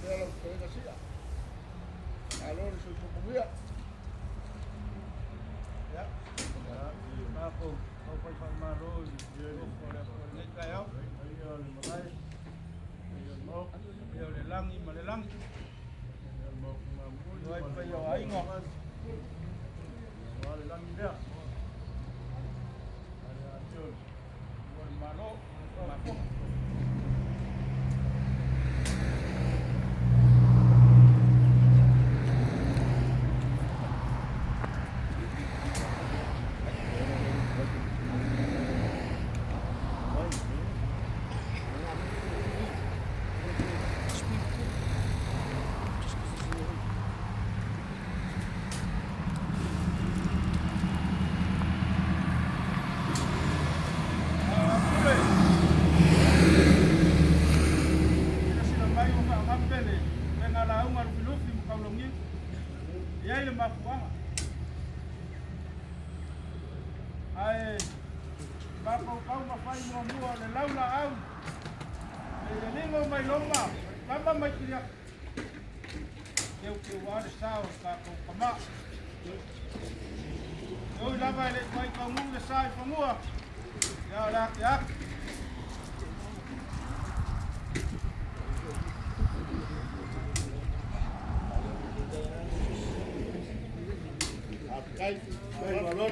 pea lau fetalaiga Sia. Malo le soifua manuia. Ia, matou taufai faamalo i le alofa o le Atua i lenei taeao. Paia o le lagi ma le lagi. Ua ai paia o aiga. Ua le Malo, mafoga. Silasila mai ua faagape le upega lauga Lufilufi ma Kaulauniu. E i ai le mafuaaga. Ae mafaufau ma fai muamua o le laulaau le ligo mai loma, lama mai Kiriata. Teuteu lava le sa o le tatou tama. E ui lava e le i toai taunuu le sa i fanua, ia o le akeake. Faafetai. Malo.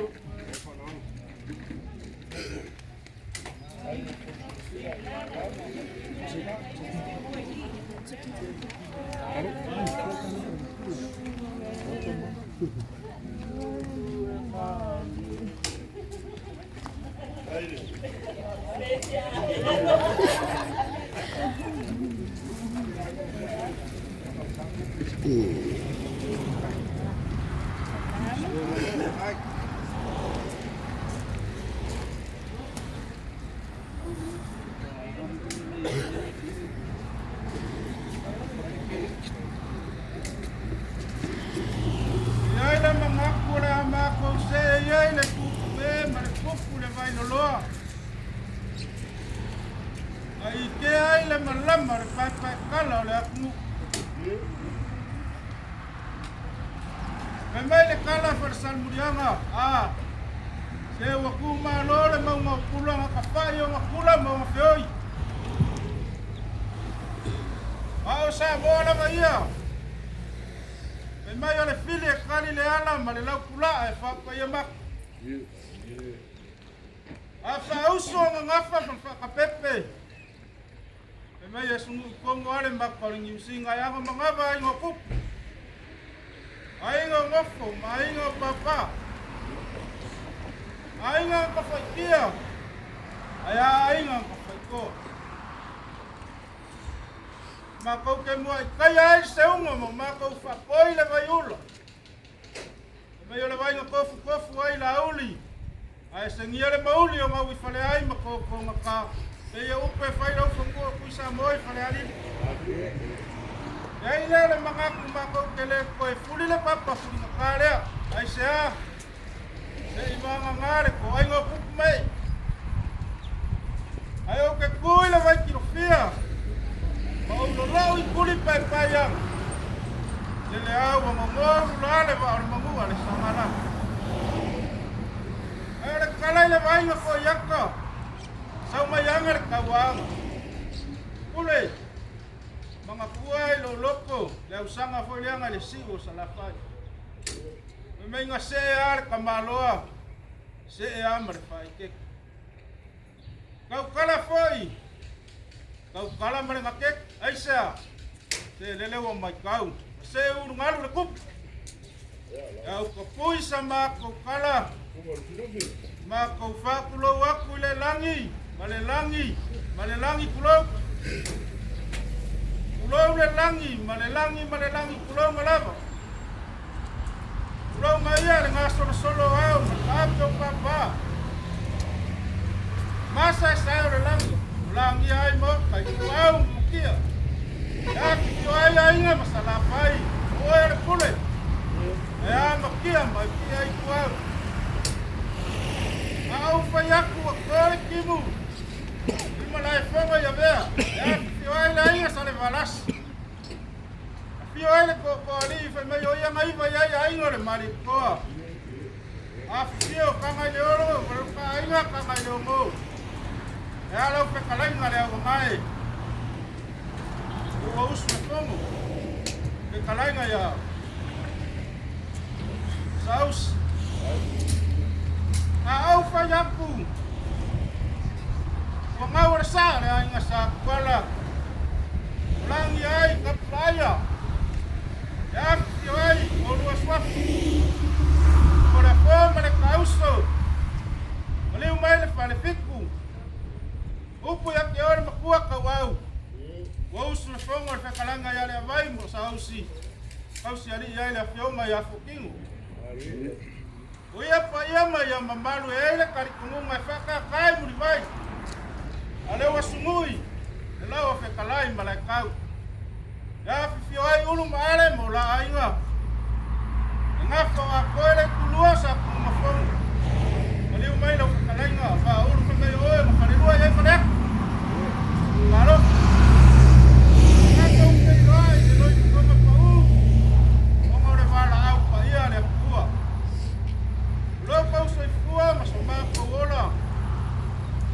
E ai le manatu o le a matou see i ai le tutupe ma le tupu le Vailoloa. Na ikea ai le malama o le paepaekala o le atunuu. Fai mai le tala falesalmuliaga, a, se ua tumalo le mauga o Pula na tafa'i ona tula ma ona feoi. A o Samoa lava ia, fai mai o le fili e kali le ala ma le laupula'a e faapaia mata. A faauso ona gafa ma le faakapepe, Fai mai e sunu i kono ale maka o le niusiga e aga manava aiga o kupu, aiga o nofo ma aiga o pāpā, aiga o tafaitia, ae a aiga o tafaitoa. Matou te muaitaia ai le seuga ma matou faapoi le vaiula. Fai mai o le vai na tofutofu ai Laauli, ae segia le mauli o Gauifale ai ma Totogata, pei e upu e fai lau fanua o Tuisamoa i Falealili. E ai lea le manatu matou te le toe fuli le papa fuligata lea, aisea? Se i vagana le toaiga o kupu mai. Ae ou te tu i le Vaikilofia, ma ou lolou i tuli paepaeaga. Lele au ua gogo ulu la le vaa o le manu a le Sagala. Ae o le tala i le vaaiga koiata, sau mai aga le tauaga. Pule, manatua i lou loto le ausaga foi leaga i le siu o Salafai. Fai mai na see a le tamaloa, see a ma le faaeteete. Tautala foi, tautala ma le gatete, aisea? Se lele ua maitau, se ulugalu le kupu. Au ka pui sa matou tala, matou faatulou atu i le lagi, ma le lagi, ma le lagi tulou. Tulou le lagi, ma le lagi, ma le lagi, tulou ma lava. Tulou mai ia le gasolosolo o ao ma le taape o pāpā. Masa e sae o le lagi, o lagia ai maota i tuau ma mukia. E afifio ai aiga ma Salafai, o oe o le pule. E a makia mai pia i tuau. A ou fai atu ua to le timu, i Malaefono i Avea, e afifio ai le aiga Salevalasi. Afio ai le Tootooalii fai mai o ia na iva i ai aiga o le Malietoa. Afifio Tagaileolo ma le Taaiga Tagaileono. E a lau fetalaiga le Augamae. Ua usu le fono. Fetalaiga ia Saus. A au fai atu. Ua gau o le sa le aiga sa Tuala. O lagi ai Tapulaaia. E afifio ai oulua suafu. O le Afo ma le Taauso. Maliu mai le Falefitu. Upu ia te oe le matua tauau. Ua usu le fono a le fetalaiga ia Leavai mo Saausi. Tausialii ai le afioga ia Fuatino. O ia paia ma ia mamalu e ai le talitonuga e faataataa i Mulivai, a o lea ua sugui le lau a fetalai ma Laetau. E afifio ai Ulu ma Ale ma o la aiga. E gafa o atoe le itulua sa Tunumafono. Maliu mai lau fetalaiga Vaaulu fai mai o oe ma Falelua i ai Faleata. Malo. Tatou feiloai i le loitotoga pau ona o le valaau paia a le Atua. O lo outou soifua ma so matou ola,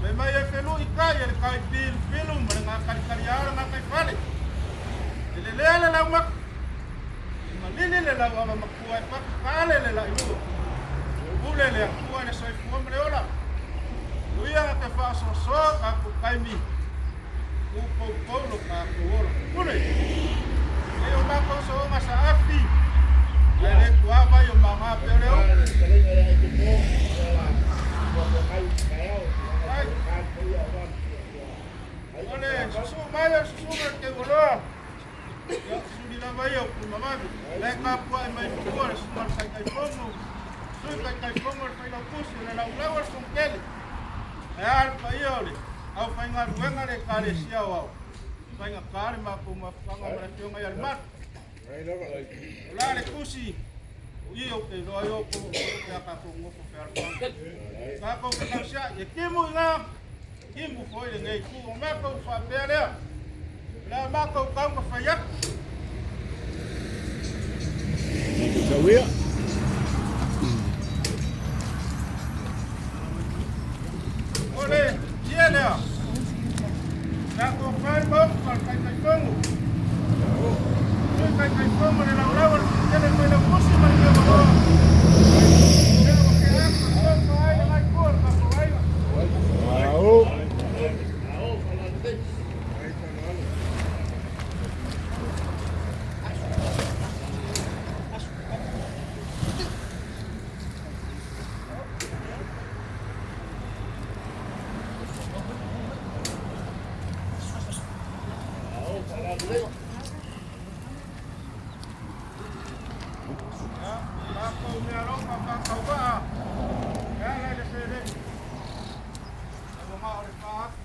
fai mai e felui tai e le tai pilupilu ma le gatalikaliā o le gataifale. E lelea le laumata, e malili le lauava matua e fatutale le lailua. Pule le Atua i le soifua ma le ola. O ia na te faasoasoa o tatou taimi, tuupoupou lo tatou ola. Pule! Nei o matou soonga saafi, ae le tuavai o maga pea o le upu. Ai. O le susuu mai o le susuga i le Teualoa, ia suli lava ia o Pumavave. La e tapuai mai fua le susuga i le Taitaifono, Sui Taitaifono o le Failautusi o le Laulau a le Fonotele. Ae a le paia o le aufaigaluega a le Ekalesia Aoao, faigata le matou mafutaga ma le Afioga ia Lemanu. O la le tusi, o i ou te iloa ai outou o pe a tatou nofo fealofani. Tatou fetausiai, e timu i ina, timu foi lenei itu. O matou faapea lea, o le a matou taumafai atu. O le ie lea, tatou fai maofa le Taitaifono, Sui Taitaifono le laulau a le Tele Failautusi ma le Teualoa. Ia ua ke atu tofa ai le nai tua le tatou aiga. Ia, tatou meaalofa faatauvaa e ala i le seleni. Ua mao le fa atu.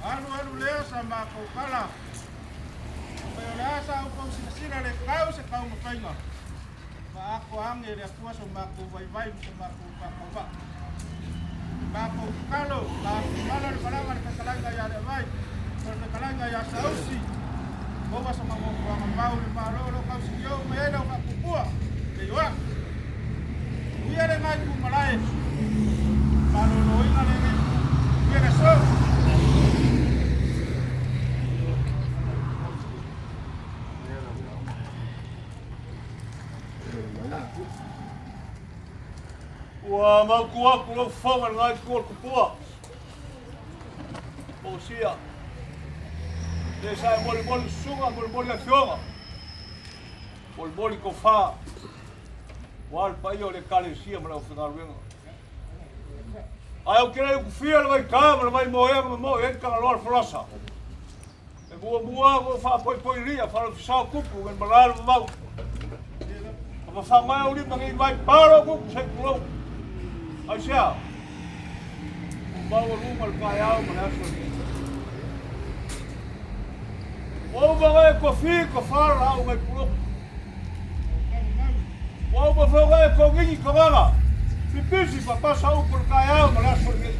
Alu alu lea sa matou tala. Fai o le a sa outou silasila le tau se taumafaiga. Faaatoa age e le Atua so matou vaivai ma so matou faatauvaa. Matou tatalo, tatumala le malaga a le fetalaiga ia Leavai ma le fetalaiga ia Saausi. Maua so magotoaga mau i le Malo o lo o tausikiou mai ai lau faatupua le Ioa. Uia le ngai tumalae, maloloina lenei itu, uia le aso. Ua mautu atu lau fofoga i lena itu o le tupua. Polosia. Le sa e molimoli susuga, molimoli afioga, molimoli tofa, aua le paia o le Ekalesia ma le aufaigaluega. Ae ou te le utufia le vaita ma le vaimoea na momoe ai le Tagaloa le folasa. E muamua ona ou faapoipoilia faalofisao tupu nai malā le vavau. A fafa mai au lima nei vai palo kuku sei tulou. Aisea? Ua maualuga le taeao ma le aso lenei. Ua uma ona e tofi tofa le laau nai pulotu. Ua uma foi ona e togigi togaga. Pipisi papasa upu le taeao ma le aso lenei.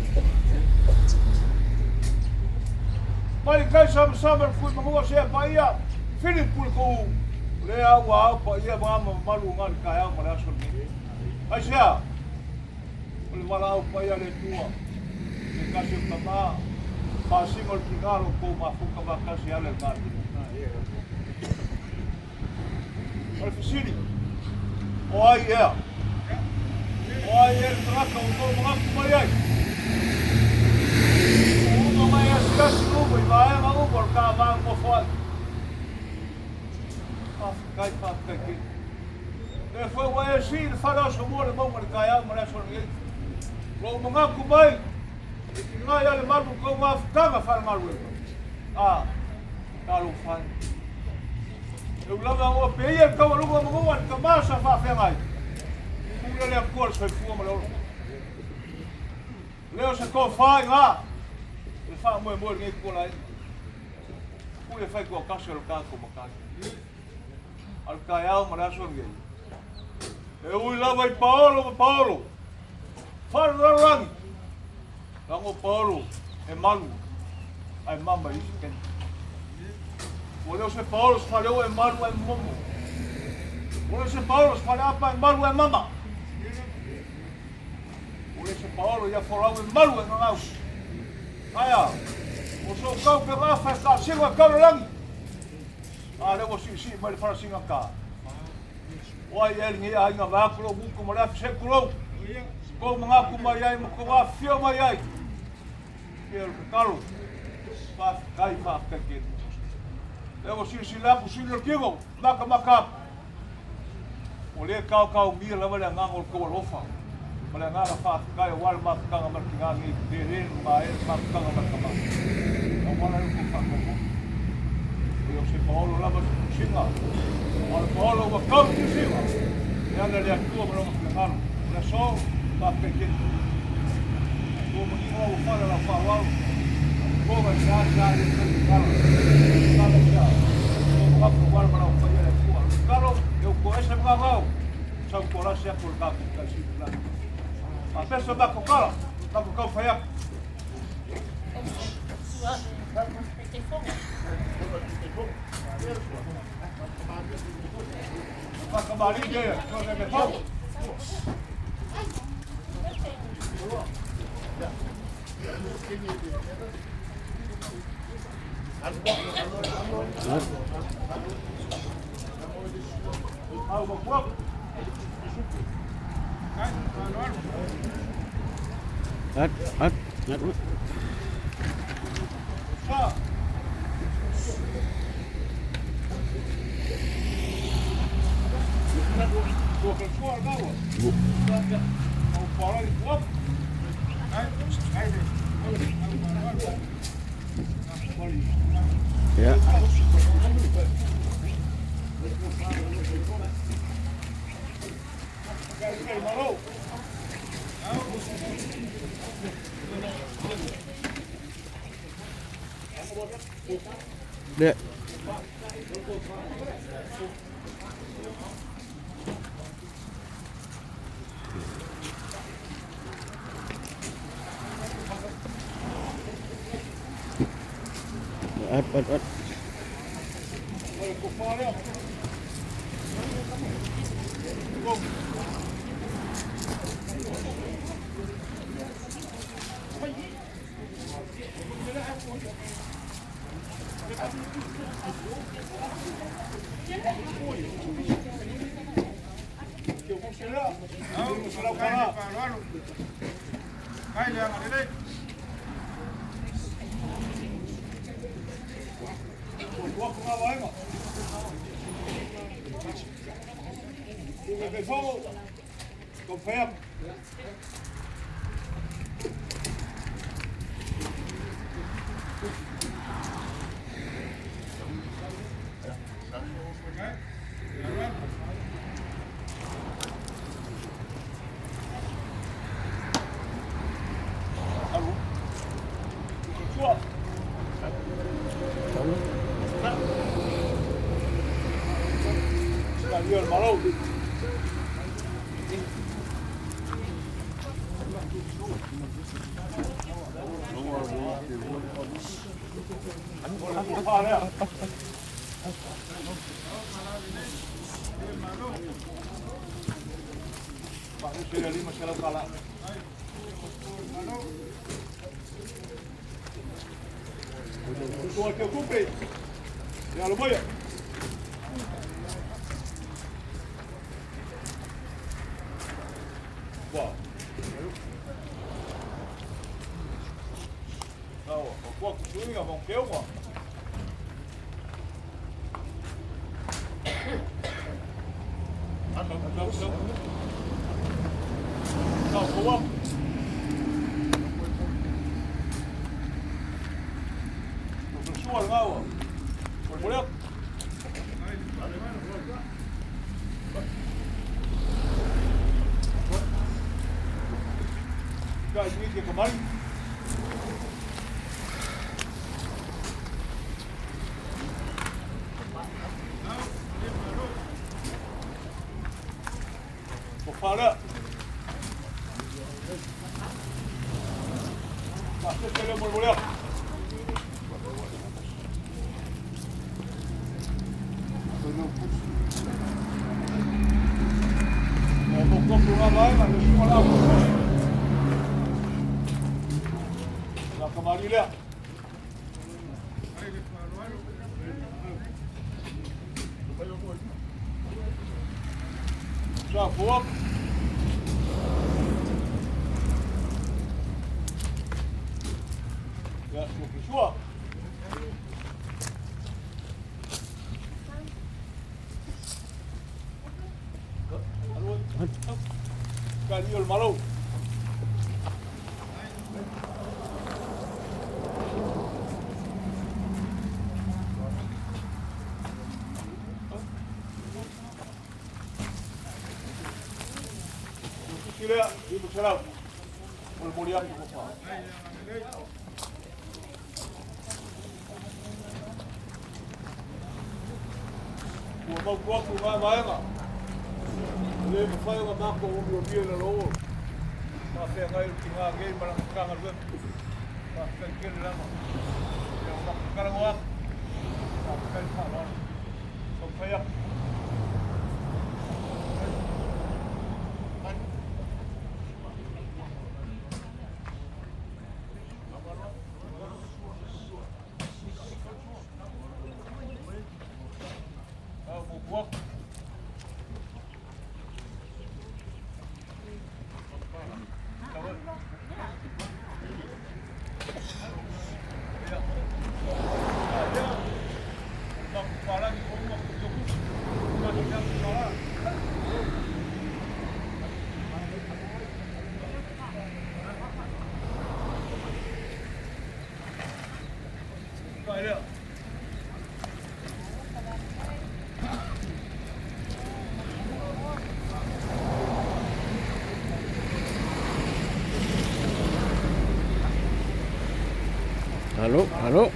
tai samasama le Tuimanua seia paia Philip Puletu'u, o lea ua ao paia ma ama mamalu o le taeao ma le aso lenei. Aisea? O le valaau paia a le Atua, se tasi o tama, pasiga o le tina lo outou mafuta faatasi e ala i le galuega. O le fesili, o ai ea? O ai ea le tagata ua outou manatu mai ai? Ua uma mai asiasi uma i vaega uma o le ta va nonofo ai. Faafetai, faafetai tele. Lea foi ua e sii le fale oso mua le mauga i le taeao ma le aso lenei. Ua ou manatu mai i tiga ia le malu i tou mafutaga faalegaluega. A, talofa e. E ui lava ua peia le taualuga o manu a le tama sa faafeagai, pule le Atua le soifua ma le ola. Lea o se tofa i na, le faamoemoe lenei tualaina. Pule fai toatasi o le tatou matai. A le taeao ma le aso lenei. E ui lava i Paolo ma Paolo, fale lalolagi, leaga o Paolo e malu ae mama i isi taimi. Ua le o se Paolo se faleoa e malu ae momomo. Ua le o se Paolo se faleapa e malu ae mama. Ua le o se Paolo ia folau e malu ae gagau. Ae a, o sou kau pe gafa e kaasino e kau le lagi. A lea ua siisii mai le falasiga ta. O ai ea lenei aiga vaeatu lou gutu ma le afi se i tulou. Tou manatu mai ai ma tou afifio mai ai. Ia o le tatalo, faafetai, faafetai tele. Lea ua silasila atu sili o le tino, matamata atu. Ua le taotaomia lava le agaga o le tou alofa ma le agaga faafetai aua le mafutaga ma le tina nei, tele le maea le mafutaga ma le tama. Aua la le tou faatoatoa. E o se paolo lava se tusiga, a o le paolo ua tau le tusiga, e ala i le Atua ma Lona finagalo. O le aso, faafetai tele. Ua manino au fale lau faaaloalo. Kova i sa sa i le kala. Kala i sa. Ko kapu wala ma lau paia le Atua. Kalo, e u ko ese mga ngau. Sau ko rasi aku le kapu kai si la. A pesa ba ko kala, ba ko kau whai aku. Whakamari ke, ko te me hau. At, at, at. Yeah. Yeah. At, at, at. O le tofa lea. Faamusa i le $500. Tutu ake o tupe. Ia alo maia. Ua. Awa, o kua kusuiga ma keuga. Tau, tau, tau. Sua le gaua. Molemole atu. Kai ni ke kamari. Ko whārea. Ka te leo molemole atu. Mo kopu ngā vaega, le suga la kopu. La kamari lea. Sa fua. Ia, sua. Carinho o malo. Sila, di mo sarap. Muli ako ko pa. Ua mau kuaku ngā vaega. Le mawhai o ngā mako o mi o mia la loo. Mā whea ngai o ki ngā ngei maranga kanga lua. Mā whea kere lama. Ia o mako karango aku. Mā whea wha lana. Sau whai aku. Au mo kuaku. Alo, alo.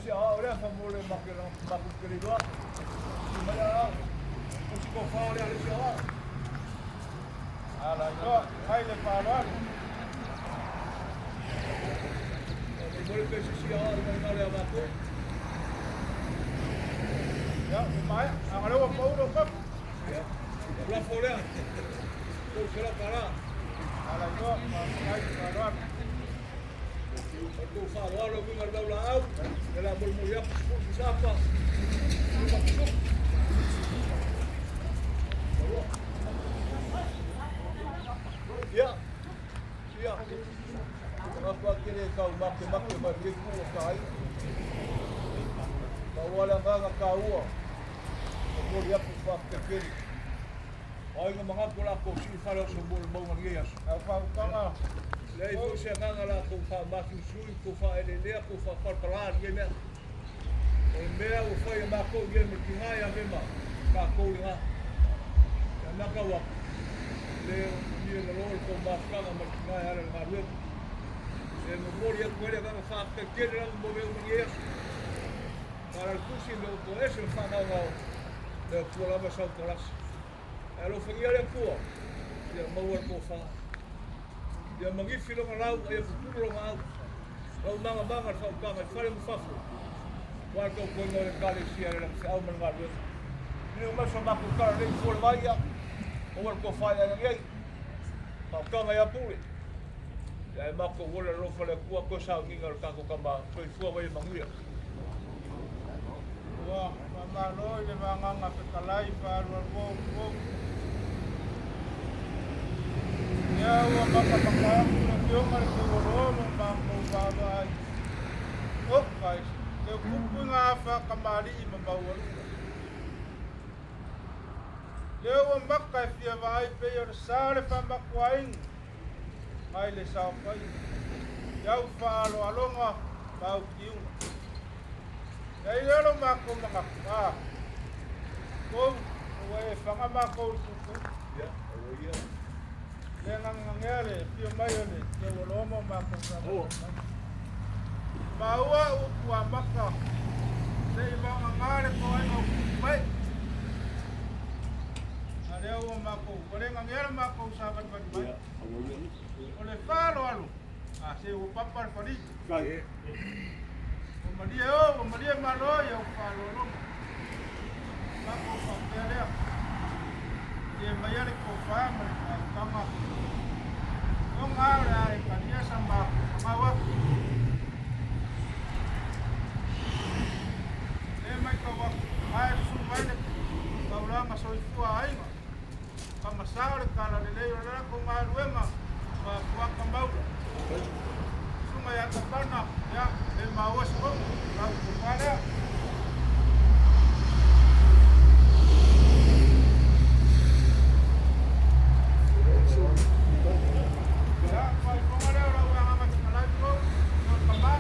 isi aoao lea faamolemole matou te le iloa. Sii mai aoao. O si tofa lea le isi aoao. Ala iloa, mai le faaaloalo. Faamolemole pe se isi aoao i ina lea matou. Ia, ua maea. A o lea ua pau lou kofi. Ia, o lafo lea. $300. Ala iloa, faafetai le faaaloalo. O le tou faaaloalo e uiga i le laulaau, o le a molimoli atu 10 sisapa, 5 pusuku. Ia, ia, matua tele tau makemake mai lenei itu o ta aiga. Pau lava le agaga taua, momoli atu le faafetai tele. O ai na manatu o latou sii fale oso mo le mauga i lenei aso. Lau faautaga. Leai foi se agaga latou faamasiusui, tou faaeleelea, tou faapalapala i lenei mea. O le mea ua fai e matou i ma le tina ia Mema, tatou lena. Ia matau atu, le manuia lalo le tou mafutaga ma le tina e ala i le galuega. E momoli atu ai le agaga faafetai tele lava mo mea uma i lenei aso. Tala le tusi me ua toese le faagaogao, le Atua lava e sautalasi. Ae alofagia le Atua, ia maua le tofa. Ia magifi lona lau, a ia pupulu lona au. Lau magamaga le faautaga i fale ma fafo, aua le tautuaina o le Ekalesia e le lagifeau ma le galuega. Leo mai so matou tala nei fua le vai, ia maua le tofa i aiga nei. Faautaga ia Pule. Ia e matou ola le alofa o le Atua toe sauniga o le tatou tama soifua ma ia manuia. Ua faamalo i le vagaga fetalai faaalualuou. Ia ua matamata atu le afioga i le Taualoa ma matou vaavaai. O Christ, teu kupu i ngā afa kamali'i ma maualuga. Lea ua maka e fia vaai pei o le sa o le faamatuaina mai le saofaiga i au faaaloaloga ma au tiuga. E ai lea lo matou manatu, a kou ua e faga matou i le tutu. Ia, aua ia. Le gagagea le afio mai o le Teualoa ma o matou faamatai mai. Maua upu amata se'i vagaga le toaiga o tupu mai. A lea ua matou, ua le gagea le matou savalivali mai. Ia, aua ia. O le faaaloalo, a se ua papa le faliu. Ua malie o, ua malie malo i au faaaloaloga. Matou faapea lea. Malie maia le tofa ma le faautaga. Oga o le a e talia sa matou kangau atu. Le maitau atu, ae susu mai le taulaga soifua aiga. Tama sao le talalelei o le latou galuega ma Fuata Maula. Susuga ia Tapana, ia, le maua se mauga, lau tofa lea. Ia, faaifoga lea o lau agaga fetalai pou, o tama.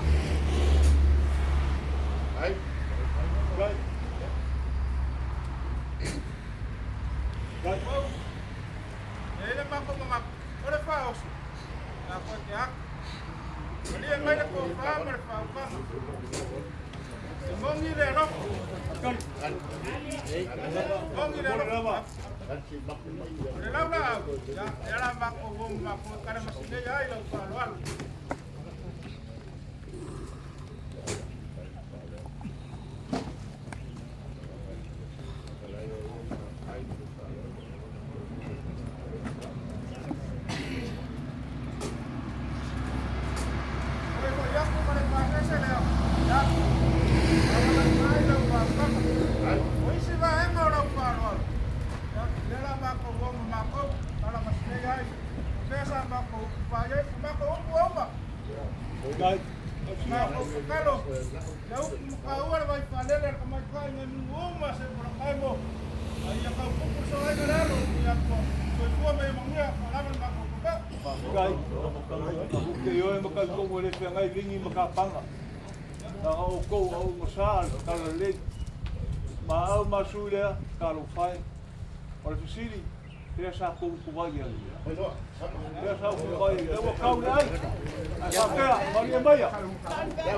Pou, e i le matou manatu, o le faaoso, a koe te atu. Malie mai le tofa ma le faautaga. E moni le alofa. Moni le alofa. O le laulaau, ia, e ala matou uo ma matou e kale masinei ai lau faaaloalo. O le foi atu ma le pasese lea, ia, tauala mai lau faautaga. O isi vaega o lau faaaloalo, ia, lea la matou uo ma matou, kala masinei ai. O mea sa matou upu fai ai, o matou upu ua uma. Matou tatalo, le upu mataua le vaifaalele a le tamaitai nai nuu uma se polakaimo. A ia tau pupu le soaiga le alo, ia atua soifua ma ia manuia, faalava le matou tupea. Faafetai. Ou te ioe ma talitonu e le feagai vini ma kapaga. Leaga outou o auga sa le talalelei. Maau ma sui lea, talofa e. O le fesili, Lea sa kou ku ai ai. Lea sa ku ai. Lea ua kau le ai. Ai faapea, malie maia.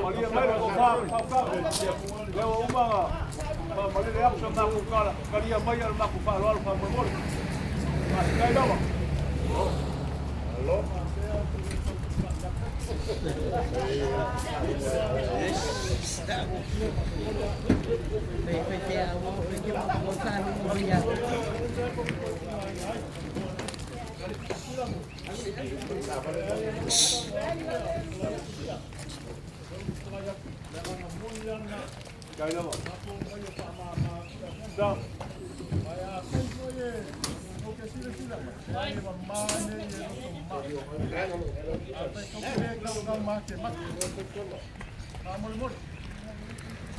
Malie mai le tofa ma faautaga. Lea ua uma ona faamalele atu sa matou tala. Talia maia le matou faaaloalo faamolemole. Faafetai lava. Faafetai lava. Sa.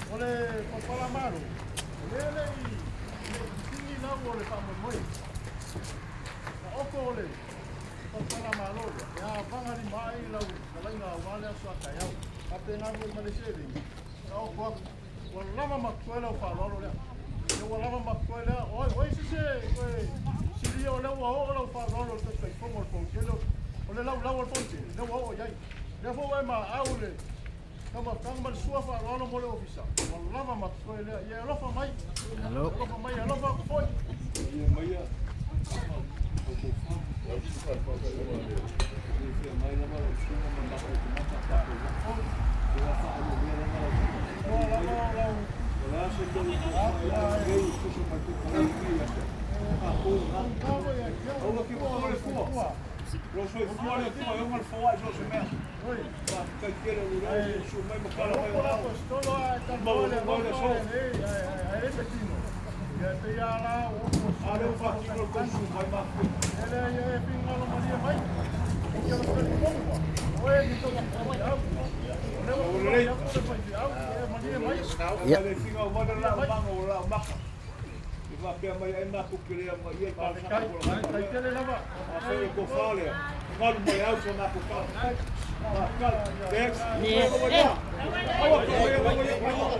O le papalamalo, o lea le i sigi lau o le faamoemoe. Na oko o le papalamalo lea, e avaga lima ai lau fetalaiga aua le aso a taeao. Faapena foi ma le seleni, na oko atu, ua lava ma totoe lau faaaloalo lea. Ia ua lava ma totoe lea, o ai se se toe silia o lea ua oo lau faaaloalo i le Taitaifono o le Fonotele, o le laulau o le Fonotele, lea ua oo i ai. Lea foi ua e maau i le taumafataga ma le sua faaaloalo mo le Ofisa, ua lava ma totoe lea. Ia e alofa mai, alofa mai, alofa atu foi. Malie maia. Au tofa. Le feagai lava lau susuga ma le matou tagata tatou vaa. Ua faalua lava lau susuga. Ua lava o lau O le a se mea ua toe fai ai nei e tusa ma le tuutalai i lenei aso. Tatou ina. Aua te popole fua. Lo soifua le Atua e ona le foai so o se mea. Faafetai tele o lea ua usu mai ma tala mai o ao. Maua mai le aso. A lea ua faatino le tou susu mai ma Ua lelei. Ia. A le finau mai le laumanga o laumaka. I faapea mai ai matou te le amanaia i talosaga tulaga. Afai o le tofa lea, galu mai au sa matou tala. Faafetai. Next. Aua, aua, aua, aua, aua.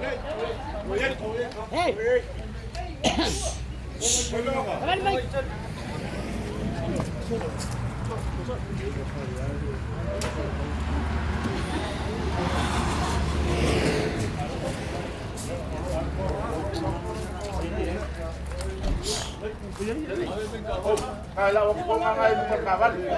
Ai la o ko ngai mo ka vale.